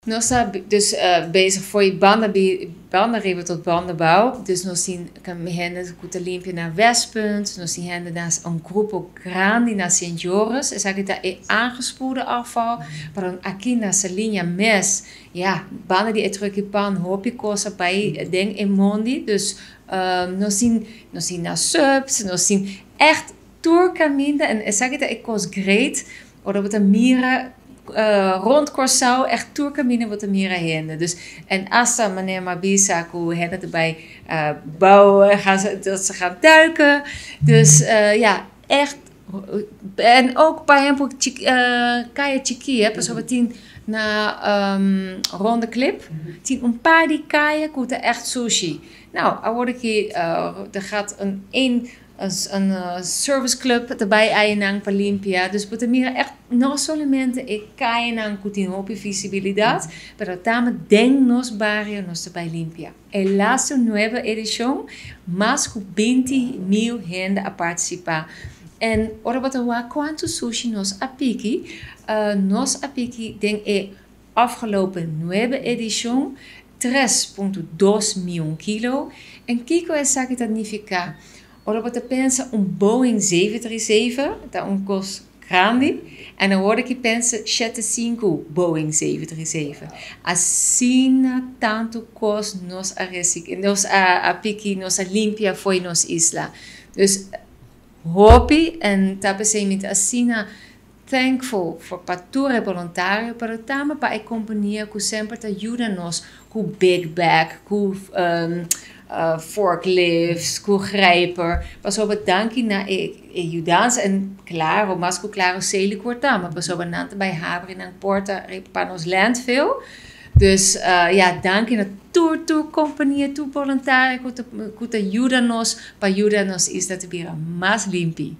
Nos ta dus bezig for di banda riba tot banda bou. Dus nos tin hende ku ta limpia na Westpunt, nos tin hende na un grupo grandi na Sint Joris. Esaki ta e aangespoelde afval. Pero aki na Saliña mes, ja, banda di e trùk'i pan, hopi kos a bai den e mondi. Dus nos tin na subs, nos tin echt tur kaminda. En esaki ta e kos great. Ora bo ta mira rond Kòrsou, echt tur kaminda bo ta mira hende. Dus, en hasta meneer m'a bisa ku hende erbij bouwen, gaan ze, dat ze gaan duiken. Dus ja, echt. En ook bij hem Kaya Chiki, hè, pasobra tin na Ronde Klip, tin un paar di kaya ku ta echt sushi. Nou, awor aki er gaat een service club erbij einan pa limpia. Dus bo ta mira echt no solamente e kayanan ku tin hopi visibilidat, pero tambe den nos bario nos ta bai limpia. E laatste nuebe edishon, mas ku 20 mil hende a partisipá. En ora bo ta wak kuantu sushi nos a piki, nos a piki den e afgelopen nuebe edishon 3,2 mion kilo. En kiko esaki ta nifiká? Ora bo pensa un Boeing 737, ta un kos grandi. En dan word ik pensa 75 Boeing 737. Asina tantu kos nos a nos a piki, nos a limpia for di nos isla. Dus hopi en ta met asina thankful for pa tur e voluntario, pero tambe pa e kompania ku semper ta yuda nos ku big bag, ku forklifts, ku grijper. Pasobra danki na e yudansa en klaro, mas ku klaro Selikor tambe, pasobra nan ta bai habri nan porta pa nos landfill. Dus ja, danki na tur kompania, tur voluntario ku ta yuda nos, pa yuda nos isla te bira mas limpi.